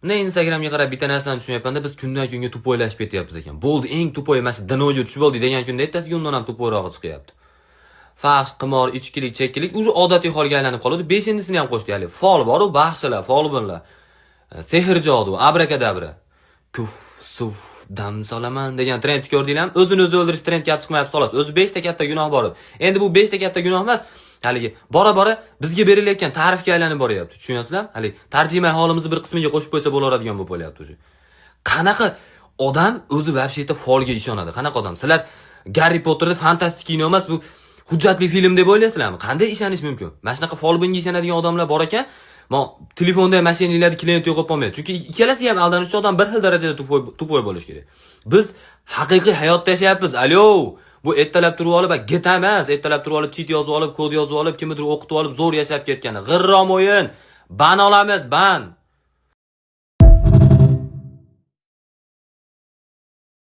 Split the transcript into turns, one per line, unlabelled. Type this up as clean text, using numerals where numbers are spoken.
Ne, Instagramga qarab bitta narsani tushunyapmanda, biz kundan kunga тупой lashib ketyapmiz ekan. Bo'ldi, eng тупой mana shu дно ga tushib oldik degan kunda ertasiga undan ham тупой rog'i chiqyapti. Fahsh, qimor, ichkilik, chekkilik уже odatiy holga aylanib qoldi. Beshinchisini ham qo'shdi hali. Fol bor-u, baxshilar, folbinlar. Sehr jodu, abrakadabra. Kuf, suf, dam solaman degan trendni ko'rdinglarmi? O'zini o'zi o'ldirish trend kelib chiqmayapti xolos. O'zi 5 ta katta gunoh bor edi. Endi bu 5 ta katta gunoh emas. Haligi bora bora bizga berilayotgan ta'rifga aylanib boryapti. Tushunyapsizlarmi? Haligi tarjima holimizni bir qismiga qo'shib qo'ysa bo'laveradigan bo'lib qolyapti уже. Qanaqa odam o'zi вообще folga ishonadi? Qanaqa odam? Sizlar Garri Potterni fantastik kino emas, bu hujjatli film deb o'ylaysizlarmi? Qanday ishonish mumkin? Mana shunaqa folbinga ishonadigan odamlar bor ekan, mo telefonda мошенник larni klient yo'qolib qolmaydi. Chunki ikkalasi ham aldanuvchi odam bir xil darajada тупой bo'lishi kerak. Biz haqiqiy hayotda yashayapmiz. Alo, bu ertalab turib olib, GTA emas, ertalab turib olib, cheat yozib olib, kod yozib olib, kimnidir o'qitib olib, zo'r yashab ketgani. G'irrom o'yin. Ban olamiz, ban.